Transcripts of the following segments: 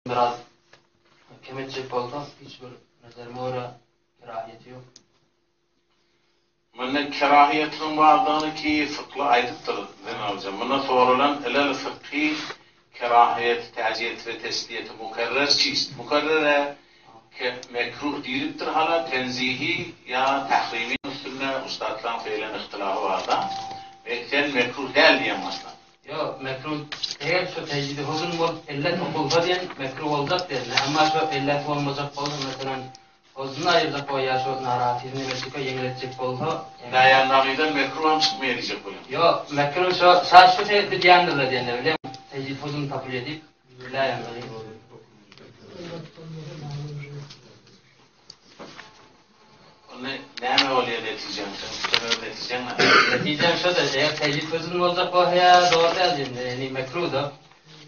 Biraz kem etjek bolsa hiç bir nazarıma görä kerahiýeti ýok. Munda kerahiýetiniň bardygyny ki fykly aýdypdyr Zenalyja. Munda soralan ilel fykhy kerahiýeti täziýeti we tesliýeti mukerrer çist. Mukerrere ke mekruh diýlipdir hala tenzihi ýa tahrimiň üstünde ussatlaň feýlen yhtilafy barda. Sen mekruh däl diýen başlan. Ýok, mekruh eger şu tejride huzun bolup illet okulsa diýen mekruh boljak diýen. Emma şu illeti bolmajak bolsa meselem huznuny aýyrjak bolýa şu narahatlygyny nemetjike ýeňletjek bolsa. Daýan nagydan mekruham çykmaýa diýjek bolýaň. Ýok, mekruh şo şa şu sebäpli diýendirler diýende bilýäň tejrid huzun tapylýa diýip biläýen. Onda näme bolýar netijeň? Sen sen öz netijeň näme? Netijem şo-da, eger tejrid huzun boljak bolsa ýa dogry däl diýen, ýagny mekruh-da.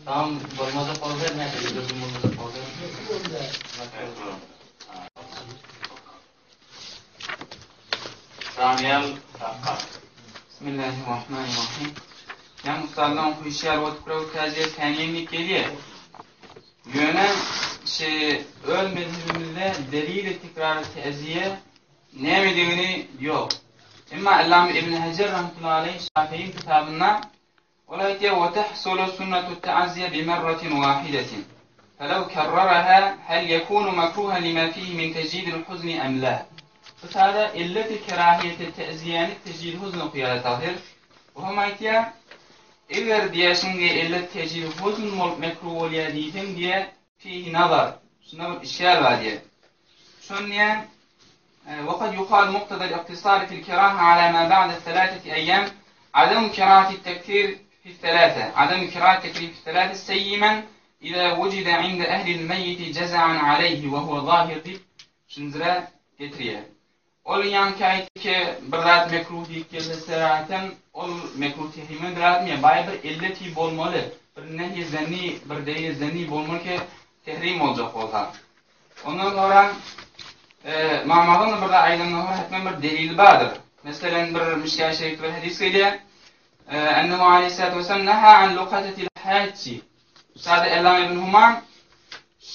Tamam bolmajak bolsa näme tejrid huzun bolmajak bolsa. Mekruh. Daniýal Sakga. Bismillahirrahmanirrahim. Ýaňy ussadan okuyşy ýaly otup täjiýe täniýeňlik gelýär. Ýöne şi öz mezhebimizde delili tekrary teziýe nämedigini ýok. Emma Allama Ibn Hajar rahmetullahi aleýh Şafiiň kitabynda ol aýtýar, Wa tahsulu sunnatu ta'ziýe bi merratin wahidatin. Felew kerreraha hel ýekunu mekruhan lima fihi min tejdidil huzni em la. Bu sada illeti kerahiýeti teziýäni tejdid huzn okýar Tahyr. Bu hem aýtýar, Eger diýersiň diýe ellet tejil huzn bolup mekruh bolýa diýseň diýe fihi nazar, şunda bir işgär bar diýe. Şon diýe Wekad ýukal muktadal iktisary fil keraha ala ma ba'de selaseti eýýam ademu kerahati tekfir fi selase ademu kerahati tekfir fi selase seýyimen iza wujida inde ehlil meýiti jeza'an aleýhi we huwa zahir diýip şunzra getirýär. Ol ýaňky aýtdy bir zat mekruh diýip gelse seraten ol mekruh tehrime diratmýar baý bir illeti bolmaly bir nehi zenni bir delil zenni bolmaly ki tehrim boljak bolsa. Ondan sonra Mamazan bir zat aýdandan sonra hetmen bir delili bardyr. Meselen bir Mişka şerifde bir hadis gelýär. Ennehu aleyhissalatu vesselam naha an luqatatil hajji. Sada Ellam ibn Humam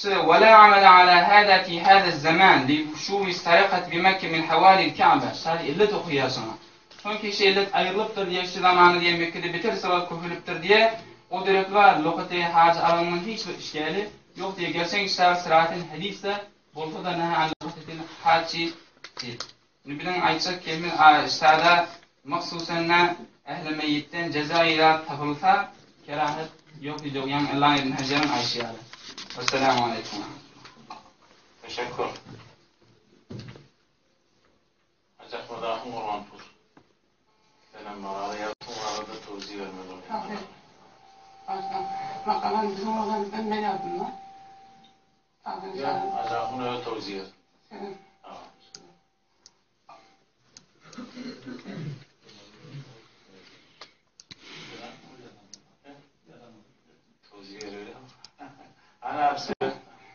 Ve la amele ala hâzâ fî hâzâ-z-zemân li fuşûi s-sariqati bi Mekke min havâlil-Ka'be. Şady illet okaýar şoňa. Şoň keşe illet aýrylypdyr diýe şu zamanda diýe Mekgede beter syrat köpelipdir diýe o derek bar lukaty hajy alandan hiç bir işgäli ýok diýe gerçeň şar syratyn hadysda bolsa-da naha an lukatil haçy diýip. Indi biziň aýtjak kelimiz şada mahsusen-de ähli meýitden jeza ýa tapylsa kerahat ýok diýjek ýaňy Yllam ibn Hajeriň aýşy ýaly. Wessalamu aleýkum. Teşekkür. Hajy Ahmet ahun Gurbanpur. Senem barada ýazgyň barada towzi bermeli bolýar. Makalany biziň oglan bilen men ýazdym-da. Ýok, Hajy ahun özi towzi ýazdy.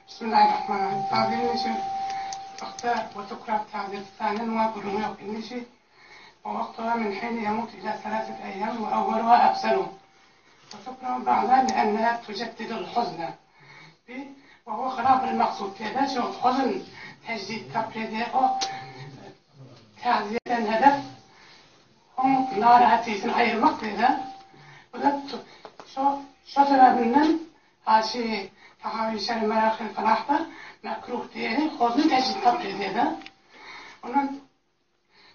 Bismillahirrahmanirrahim. Tazyny şu Ykta we tukrab tazyr sany muňa gürrüň ýok. Indi şu we wagtuha min hini ýamut ila salaset eýýam we awwaluha afzalu. We tukrabu ba'da li'enneha tujeddidul huzna. Bi we huwa hilaful maksud diýýär. Şu huzn tejdid tapýar diýýär. O taziýeden hedef oň narahatysyn aýyrmak diýýär. Bu da şo şo sebebinden Haşi Tahawi Şerh Merahil Falahda mekruh diýeni huzny tejdid tapýar diýýär. Ondan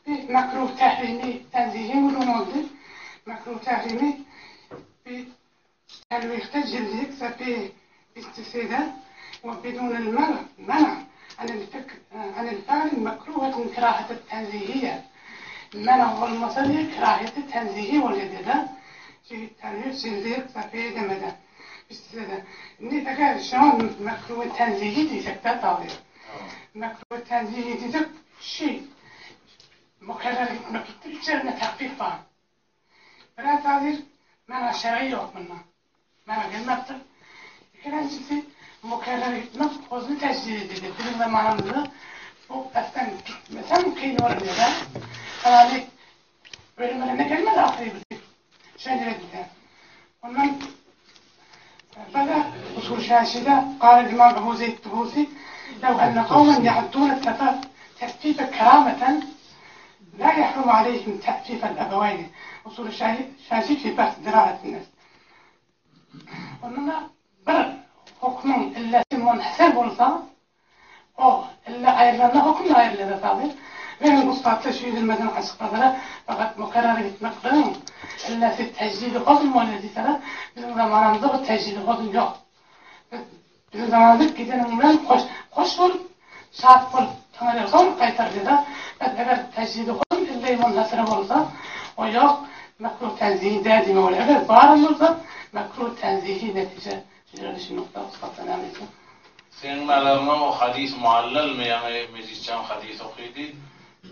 Bir mekruh tährimi tenzihi gürrüň boldy. Mekruh tährimi bir telwihde jildi sepi istiside we bidunil men mena anil fik anil fa'li mekruhetun kerahetet tenzihiýe. Mena bolmasa diýe keraheti tenzihi bolýar diýe-de. Şu telwih jildi sepi demede istiside. Indi eger şoňa mekruh tenzihi diýsek-de tabi. Mekruh tenzihi diýsek Şi mukerrer gitmeklikde üç ýerinde tahfif bar. Biraz hazir mena şer'i ýok munda. Mena gelmepdir. Ikilenjisi mukerrer gitmek huzny tejdid edýär. Biziň zamanamyzda bu pesden gitmeseň kyn görünýär-dä. Sebäbi ölüm bilen-de gelmedi ahyry bu. Şeýle edilýär. Ondan. Bada usul şaşide قال الإمام أبو زيد الطبوسي لو أن قوما يعدون التأفيف كرامة لا يحرم عليهم تأفيف الأبوين usul şaşi في بحث دلالة الناس. Onda bir hukmyň illeti munhasir bolsa, o ille aýrylanda hukm da aýrylýar tabi. Benim ussatda şu ýüzülmeden açykladylar, fakat mukarrar gitmekligiň illeti tecdidi huzn bolýar diýseler, biziň zamanamyzda bu tecdidi huzn ýok. Biziň zamanamyzda gideniň bilen hoş, hoş bolup, şat bolup, taňa gaýtar diýdi. Eger tecdidi huzn ille munhasir bolsa, o ýok, mekruh tenzihi däl diýmek bolýar. Eger bar bolsa, mekruh tenzihi netice. Şu nokta ussatda näme diýse. Senin nazaryňa o hadis muallal mi ýaňy Mejitjan hadis okydy?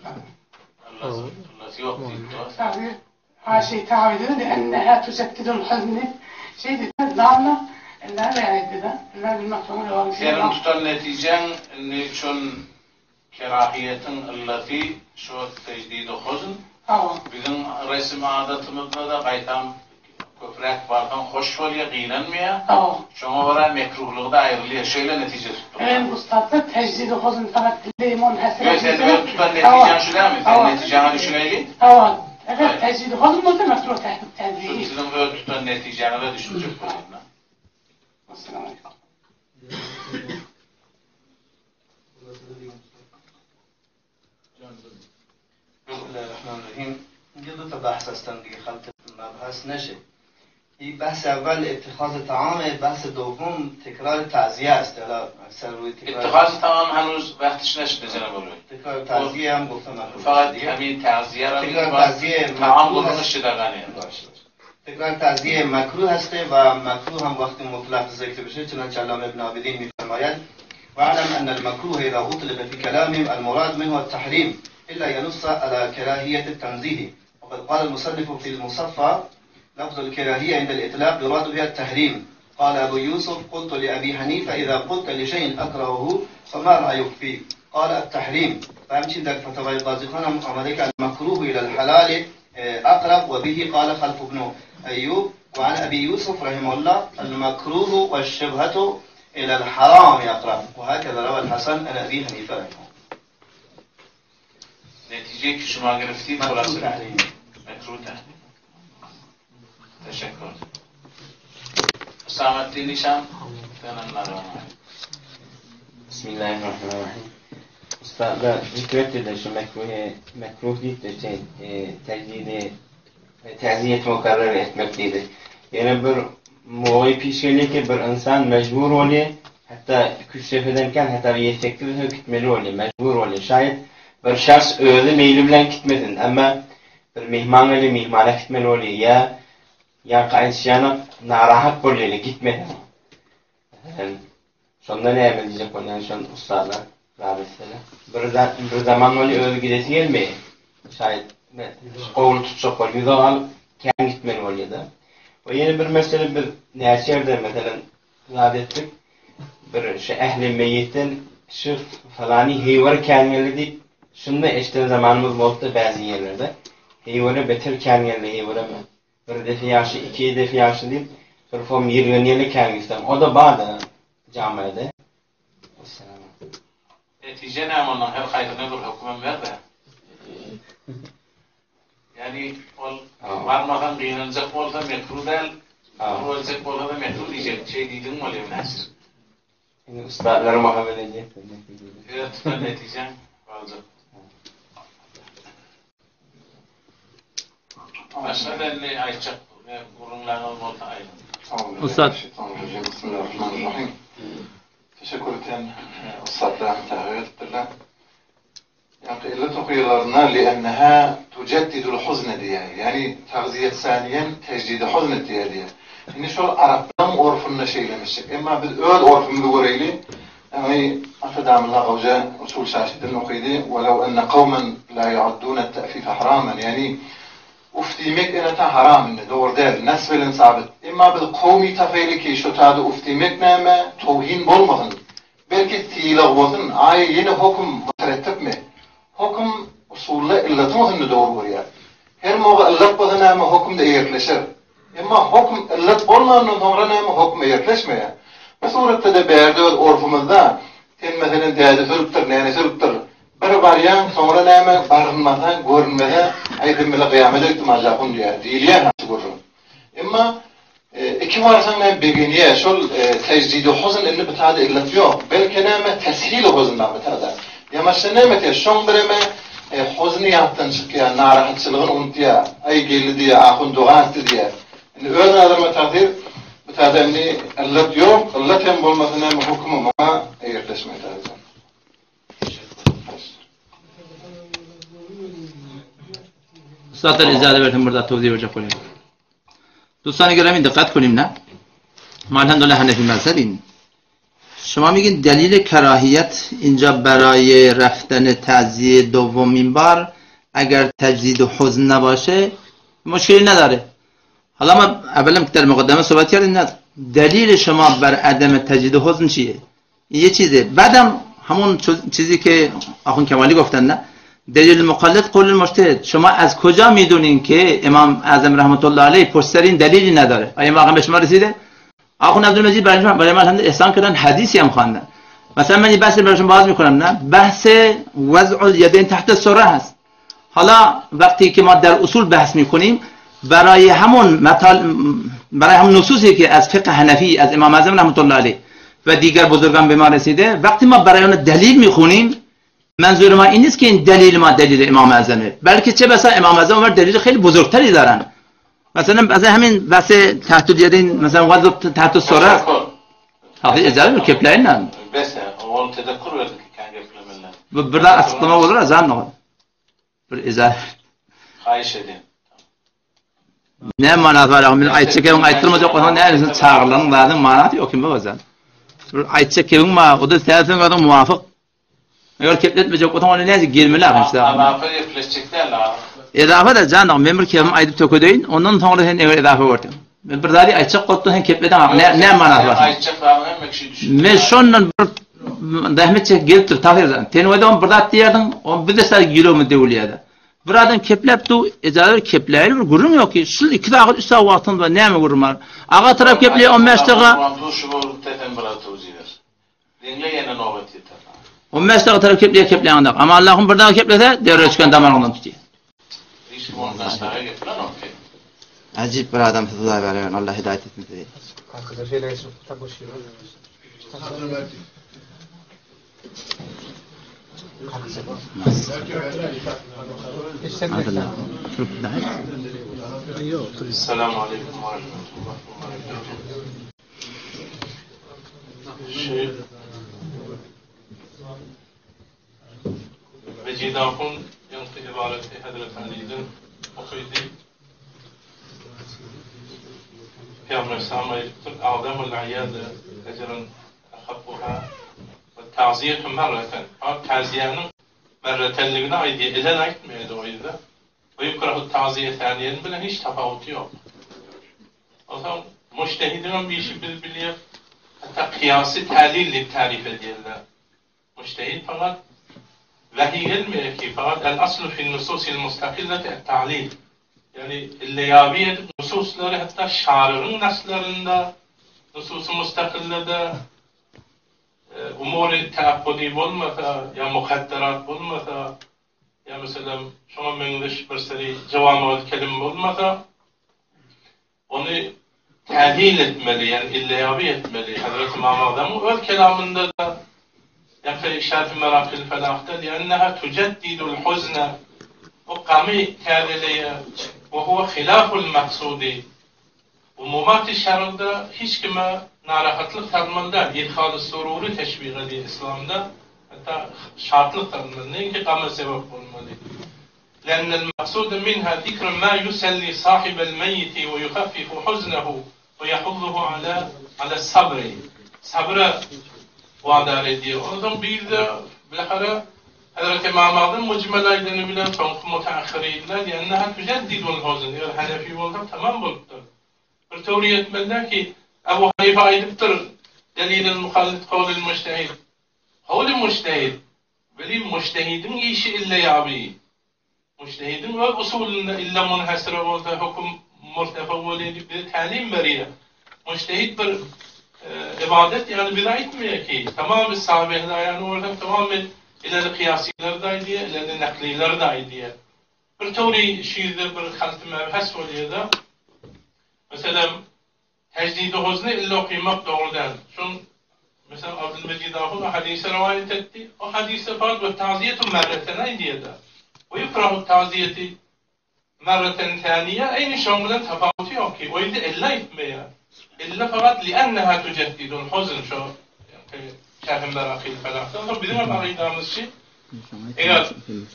Allah Allah yok diýdi. Tabii. Ha şey tabi dedi لأنها تجدد الحزن şey dedi damla eller beyan etti de eller bilmek zorunda var. Senin tutan netijen niçin kerahiyetin illeti şu tecdidi huzn Tamam. Bizim resim adatımızda da qaytam köprek bardan hoş bolýar, gynanmaýar. Tamam. Şoňa görä mekruhlygy da aýrylýar. Şeýle netije tutdum. En ustadda tecdidi huzn fakat limon hasret. Yok sen de tutan netijen şu değil mi? Sen neticeni düşüneydin. Tamam. Evet tecdidi huzn olsa mekruh Şu tenzihi. sizin böyle tutan neticeni de düşünecek olayım ben. Esselamu aleyküm. بسم الله الرحمن الرحیم اینجا دو تا بحث هستن دیگه خلط مبحث نشه این بحث اول اتخاذ طعام بحث دوم تکرار تعزیه است حالا اکثر روی تکرار اتخاذ tamam henüz وقتش نشده جناب آقای. تکرار تعزیه هم گفتم مکروه فقط دیگه. همین تعزیه را تکرار تعزیه tamam مکروه bulmuş هست. دقانه. باشه باشه. تکرار تعزیه مکروه هسته و مکروه هم وقتی مطلق ذکر بشه چنانچه علامه ابن عابدین میفرماید واعلم ان المكروه اذا اطلق في كلامهم المراد منه التحريم الا ينص على كراهيه التنزيه وقد قال المصنف في المصفى لفظ الكراهيه عند الاطلاق يراد بها التحريم قال ابو يوسف قلت لابي حنيفه اذا قلت لشيء اكرهه فما رايك فيه قال التحريم فهمچنین در فتاوای قاضی خان هم آمده که المکروه الى الحلال اقرب وبه قال خلف بن ايوب وعن ابي يوسف رحمه الله المكروه والشبهه الى الحرام اقرب وهكذا روى الحسن عن ابي حنيفه رحمه الله Netice ki şuma گرفتید مکروه خلاصه. تحریم مکروه تحریم. Teşekkür. Hüsamettin Nişan, Fenanlar Bismillahirrahmanirrahim. Usta da zikretti de şu mekruhe, mekruh deyip de şey, e, tecdidi, e, teziyet mukarrer etmek deydi. Yani bir muğayı pişirli ki bir insan mecbur oluyor, hatta küsref ederken hatta yetekli bir gitmeli oluyor, mecbur oluyor. Şayet bir şahs özü meyli bilen gitmesin ama bir mihman ile mihmana gitmeli oluyor ya ya kayışyanı narahat oluyor, gitmesin. Yani, Sonunda ne diyecek olan şon ustalar, rabitseler. Bir, za- bir zaman oluyor özü gidesi gelmiyor. Şayet ne, kovulu tutacak oluyor, yüzü alıp kendi gitmeli oluyor da. O yeni bir mesele bir neşerde mesela zabetlik bir şey ehli meyitten şu falani heyvar kendili deyip şunda işte zamanımız oldu da bazı yerlerde. Heyvara beter kendili heyvara mı? Bir defa yaşı, iki defa yaşı deyip bir form yirgin kendisi. O da bağda camiada. Assalamu Netice ne onun her kaydına bir hükmün ver de. Yani ol Tamam. varmadan gynanacak bolsa mekruh däl, Tamam. olacak bolsa da mekruh diyecek. Şey diydin mi oluyor Nasir? Yani ustadlar muhabbet edecek. Evet, tutan neticen olacak. Başka da ne aytacak, ne gurunlarınız bolsa aýdyn. Ustad. Bismillahirrahmanirrahim. Teşekkür eden ustadlar tahrir ettiler. Yani illet okuyorlarına لأنها تجدد الحزن diye. Yani tagziyet saniyen tecdidi huzn diye diye. Şimdi şu Arap'tan orfununa şeylemiştik. Ama biz öl orfumuzu göreyli. Yani Atadamullah Hoca usul şaşidin okuydu. وَلَوْ أَنَّ قَوْمًا لَا يَعُدُّونَ التَّأْفِيفَ حَرَامًا Yani uf diýmek enete haram indi, dogry däl, nas bilen sabit. Emma biz kowmy tafeýli ki şu tadı uf diýmek näme, towhin bolmasyn. Belki tilag bolsun, aý ýene hokum müterettip mi? Hokum usulla illatyň dogry görýär. Her moga illat bolsa näme hokum da eýerleşir. Emma hokm illet bolmandan soňra näme hokm eýertleşmeýär. Bu suratda-da bärde öz orfumyzda sen meselen dädesi ölüpdir, nänesi ölüpdir. Bir barýaň, soňra näme barynmasa, görünmese, aý sen bile gyýamet öýtdüm ajapym diýýär. Diýilýär ha şu gürrüň. Emma iki barsaň näme begenýär. Şol tejdidi huzn indi bu tada illet ýok. Belki näme teshili huzn bar bu tada. Ýamaşda näme etýär? Şoň bireme huzny ýatdan çykýar, narahatçylygyny unutýar. Aý geldi diýýär, ahun doga etdi diýýär. Indi öz nazaryma tagsyr, bu tada indi yllat ýok, yllat hem bolmasa näme hökümi muňa eýertleşmeli täzedan. Ustadlar ijaza bersin bir zat towziýe berjek bolýan. Dostany gerami dikkat konim na. Ma elhamdülillah Hanefi mezhebim. شما میگین دلیل کراهیت اینجا برای رفتن تعزیه دومین بار اگر تجدید و حزن نباشه مشکلی نداره حالا ما اولا در مقدمه صحبت کردیم نه دلیل شما بر عدم تجدید حزن چیه یه چیزه بعدم همون چیزی که آخون کمالی گفتن نه دلیل مقلد قول مجتهد شما از کجا میدونین که امام اعظم رحمت الله علیه پشت سر این دلیلی نداره آیا واقعا به شما رسیده آخوند عبدالمجید برای من برای من احسان کردن حدیثی هم خواندن مثلا من یه بحث براشون باز میکنم نه بحث وضع الیدین تحت سره هست حالا وقتی که ما در اصول بحث میکنیم برای همون مطال... برای همون نصوصی که از فقه حنفی از امام اعظم رحمت الله علیه و دیگر بزرگان به ما رسیده وقتی ما برای اون دلیل میخونیم منظور ما این نیست که این دلیل ما دلیل امام اعظمه بلکه چه بسا امام اعظم عمر دلیل خیلی بزرگتری دارن مثلا مثلا همین بحث تحت الیدین مثلا وضع تحت السره Hafif icazı mı kepleyin lan? Bese, ol tedekkur verdik kan geplemeler. Bu bir açıklama olur azan ne? Bir izah. Haýyş edin. Ne manasy bar? Men aýtjak kebin aýtdyrmajak bolsaň näme çagyrlaryň zadyň manasy ýok kim bolsa. Bir aýtjak kebin bar, o da täsin zadyň muwafyk. Eger kepletmejek bolsaň ony näce gelmeli ahym işte. Edafa gepleşjek däl ahym. Edafa da jan men bir kebim aýdyp tökedeýin, ondan soňra sen eger edafa görseň. Men bir zady aýtjak bolupdym, sen kepledin ahym. Ne ne manasy bar? Aýtjak zadyň hemme kişi düşündi. Men şondan bir zähmet çekip gelipdir, tagsyr. Sen o bir zat diýerdiň, o biz de sal ýüregimiz döwülýärdi. Bir adam kepläp du, ejaza ber kepläýeli bir gürrüň ýok ki, şul 2 sagat 3 sagat wagtyňyz bar, näme gürrüň bar? Aga tarap kepleýär 15 daga. Diňle ýene nobat ýeter. 15 daga tarap kepleýär kepläňde. Ama Allahym bir daga keplese, derrew çykan damaryňdan tutýar. Hiç kim 15 daga geplenok ki. Ajip bir adamsyz Hudaý berýän Allah hidaýat etsin sizi. Esselamu aleýkum we rahmetullah we berekatuh. Şu Mejid ahun ýaňky ybareti Hezreti Alydan okydy. Pygamber salam aýdypdyr, A'zamul aýady ejran Ehaffuha we ta'ziýetu merreten. Fakat ta'ziýäniň merretenligini aýdýar, elen aýtmaýar o ýerde. We ýukrahu ta'ziýe täniýen bilen hiç tapawuty ýok. Onsoň mujtehidiňem işi biz bilýäs, hatda kyýasy tälil diýip tarif edýärler. Mujtehid fakat wehiý gelmeýär ki, fakat el-aslu fin-nususil mustakillati et-ta'lil. Ýagny illeýabi edip nususlary hatda şarygyň naslarynda, nususy mustakillada umury teabbudi bolmasa ýa mukadderat bolmasa ýa meselem şoňa meňzeş bir seri jawamyl kelim bolmasa ony tählil etmeli, ýagny illeýabi etmeli. Hazreti Ymam Agzamyň öz kelamynda-da ýa-da Şerh-i Merakil Felahda li'enneha tujeddidul huzne o gamy täzeleýär we huwe hilaful maksudi Umumaty şergda hiç kime narahatlyk salmaly däl, idhaly surury teşwik edýär yslamda, hatda şatlyk salmaly, näinki gama sebäp bolmaly. Li'ennel maksude minha zikru ma yuselli sahibel meýiti we yuhaffifu huznehu we yahuzzuhu ala ala sabri. Sabra wadar edýär. Onsoň bizde bilahara Hazreti Ymam Azam mujmal aýdany bilen soňky mutaahhyrinler li'enneha tujeddidul huzn eger hanefi bolsak tamam bolupdyr. Bir töwri ýetmeli ki Ebu Hanife aýdypdyr delilil mukallid kowlul mujtehid. Kowly mujtehid weli mujtehidiň işi ille ýaby. Mujtehidiň öz usulynda ille munhasira bolsa höküm. murtefa bolýar diýip bize tälim berýär. Mujtehid bir ybadat ýaly bize aýtmaýar ki, tamamy sahabe hidaýany görseň tamamy ileli kyýasylar-da aýdýar, ileli naklylar-da aýdýar. Bir töwri şu ýerde bir halty mebhes bolýar-da. Meselem, Tejdidi huzny ille okymak dogry däl. Şun meselem Abdülmejid ahun o hadysy rowaýat etdi. O hadysda fakat we taziýetu merreten aýdýar-da. We yukrahu taziýeti merreten täniýe eýni şoň bilen tapawuty ýok ki, o ýerde ille aýtmaýar. Ille fakat li'enneha tujeddidul huzn şo Şerh-i Merakil Felahdan soň biziň hem akydamyz şi. Eger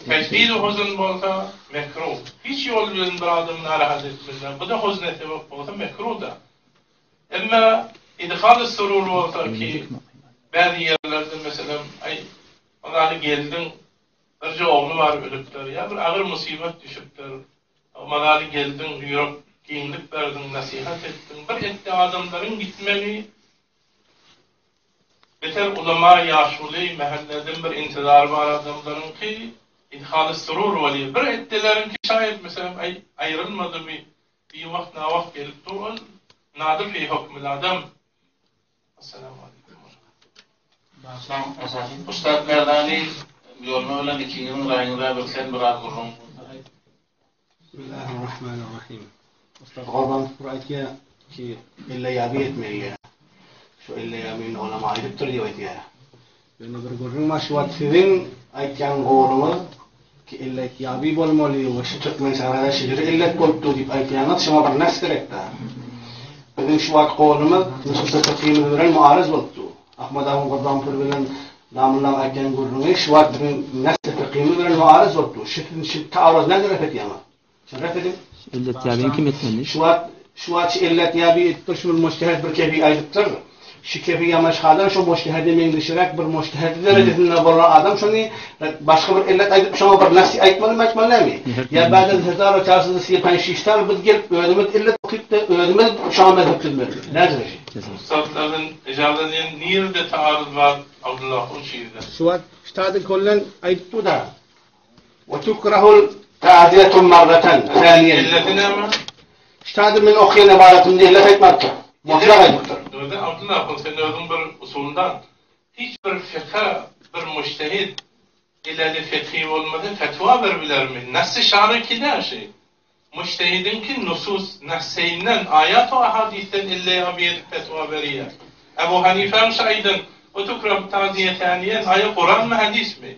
tejdidi huzn bolsa mekruh. Hiç ýol bilen bir adamy narahat etmeli. Bu-da huzne sebäp bolsa mekruh-da. Emma idhaly surur bolsa ki, bäzi ýerlerde meselem, aý, mazaly geldiň, birje ogly bar ölüpdir, ýa bir agyr musybat düşüpdir, mazaly geldiň, ýürek giňlik berdiň, nasihat etdiň, bir etdi adamlaryň gitmegi Beter ulama ýaşuly mähelleden bir intizary bar adamlaryňky idhaly surur bolýar. Bir etdeleriňki şaýat meselem aý aýrylmady bi biwagt nawagt gelip dur ol nadir fi hukmil adam. Essalamu aleýkum we rahmetullah. Bagyşlaň Esasy Ussat Merdany ýoluna bilen ikiňiziň raýyňyza bir sen biraz gürrüň bolsa aýt. Bismillahirrahmanirrahim. Ustad Gurban bir aýtýar ki, ille ýaby etmeli. Şu ille ýabyny ulama aýdypdyr diýip aýtýar. Ýöne bir gürrüň bar, şu wagt siziň aýtýan goluňyz ki illet ýaby bolmaly we şu türkmen şarada şeýle illet bolupdyr diýip aýtýaňyz, şoňa bir nas gerek-dä. Biziň şu wagt golumyz nusus-y fykhyymyz bilen muaryz bolupdyr. Ahmad ahun Gurbanpur bilen Damullaň aýtýan gürrüňi şu wagt biziň nesli fykhyymyz bilen muaryz bolup dur. Şu siziň şu taaruz näde rep edýäňiz? Şony rep ediň. Ellet ýabyny kim etmeli? Şu wagt şu wagt şu ellet ýaby edip dur şu bir mujtehid bir kefi aýdypdyr. Şu kefi ýamaşgadan şu mujtehide meňzeşiräk bir mujtehid derejesinde bolan adam şony başga bir ellet aýdyp şoňa bir nasy aýtmalymy aýtmaly dälmi? Ýa bäden hezar we çarsyz si panç şiş sal biz gelip özümiz ellet okyp-da özümiz şoňa mezhep düzmeli. Nädire şi? Ussatlardan ijazat diýen nirede taaruz bar Abdulla hon şiirde. Şu wagt ştadyň kollen aýdyp dur da. We tukrahul ta'ziyetu marratan thaniyen. Illeti näme? Ştady men okýan ybaratymda illet aýtmapdyr. Mutlak aýdypdyr. Özi Abdulla hon sen özüň bir usuldan hiç bir fykha bir mujtehid ileli fykhy bolmasa fetwa berbilermi? Nassy şary ki däl şi. Mujtehidiňki nusus, nasseýinden, aýat we ahadysden ille abi edip fetwa berýär. Ebu Hanifäň şu aýdan, O tukrah taziýetaniýen aýa Kuranmy hadysmy?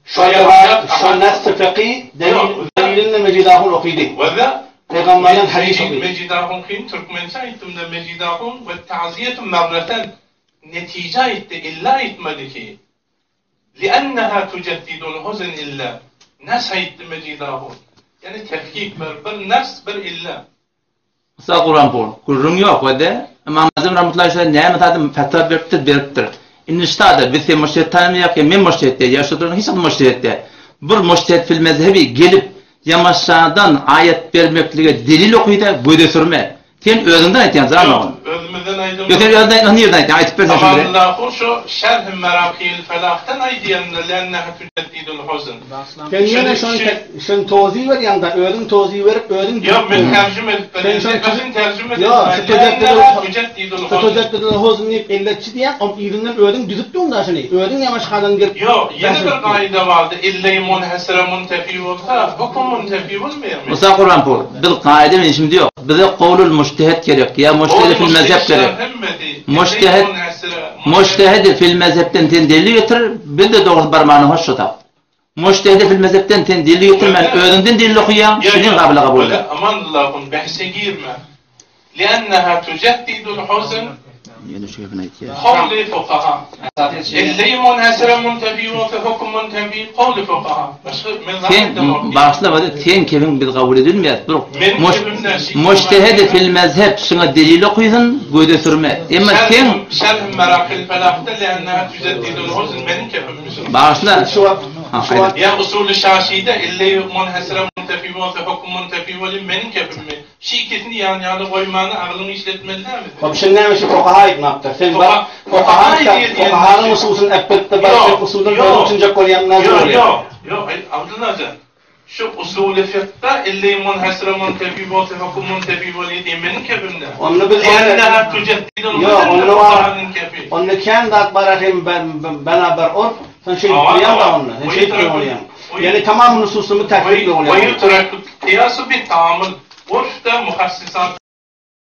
Şo ybarat, şo nassy fyky delil, delilini Mejid ahun okydy. Pygamberden hadys okydy. Mejid ahunkyny türkmençe aýtdym-da, Mejid ahun we taziýetu merreten netije aýtdy, ille aýtmady ki. Li'enneha tujeddidul huzn illa Nas aýtdy Mejid ahun. Ýani tefkik bar, bir nas, bir illa. Musa Guranpur, Gürrüň ýok we-de Ymam Azam rahmetullahi aleyh näme zadam fetwa beripdir, beripdir. Indi ştada biz sen mujtehid tanamaýak ýa men mujtehid diýýär, ýa şu duran hiç adam mujtehid däl. Bir mujtehid fil mezhebi gelip ýamaşadan aýat bermeklige delil okyda göze sürme. Sen özüňden aýtýaň jan Ýok, ogul. özümizden aýdamok. Ýok, sen özüňden aýtma, nirden aýtýaň? Aýtyp berseň şuny bire. Amanullahu şo Şerh-i Merakil Felahdan aýdýandyr, Li'enneha tujeddidul huzn. Sen ýene şony şony tozy berýäň-da, özüň tozy berip, özüň Ýok, men terjime edip Sen berýän. şony Özüň terjime edip Ýok, şu Li'enneha tujeddidul huzn. Tujeddidul huzn diýip elletçi diýýäň, oň yzyndan özüň düzüp durň-da şuny. Özüň ýamaşgadan gelip Ýok, ýene bir kaýda bardy, ille-i munhesire muntefi bolsa, höküm muntefi bolmaýarmy? Musa Kurbanpur, biz kaýda bilen işimiz ýok. Bize kowlul mujtehid gerek, ýa mujtehidi fil mezhep gerek. Mujtehid, mujtehidi fil mezhepden sen delil getir, biz-de dogrusy barmana hoş şo tap. Mujtehidi fil mezhepden sen delil getirmän, özüňden delil okaýaň, şuny gabyla kabul et. Aman Allahym behse girme. Li'enneha tujeddidul huzn Ýene şu gepini aýtýar. Kowly fukaha. Ille munhesire muntefi bolsa höküm muntefi kowly fukaha. Başga men zat Sen aýdamok. bagyşla wada sen kebin biz kabul edilmeýär. Bir Meniň kebimden şi mujtehedi fil mezhep şuňa delil okysyn, göze sürme. Emma sen Şerh Merakil Felahda li'enneha tujeddidul huzn meniň kebimmiş. Bagyşla. Şu wagt şu wagt Ýa usuly şaşide ille munhesire muntefi bolsa höküm muntefi bolýar meniň kebimmi. Şu ikisini ýan-ýana goýmany aglyňy işletmeli dälmi sen? Hop şun näme şu fukaha aýtmakdyr. Sen bar fukaha fukahanyň usulyny äpberipdir bar sen usuldan özüň düşünjek bolýaň näme Ýok, ýok, ýok, aý Abdylla jan. Şu usuly fykda ille munhasira muntefi bolsa höküm muntefi bolýar diýmeniň kepimde. Onda biz Enneha tujeddidul Ýok, huzn onda bar. fukahaның kepi. Onda kän zat bar hem beraber urf. Sen şeýdip Hawa, bilýäň hawa. onda. Sen şeýdip bilýäň. Ýani tamam nususyny takip Ve bolýar. yutrakul kiyasu bit taamul. Urfda muhassisat.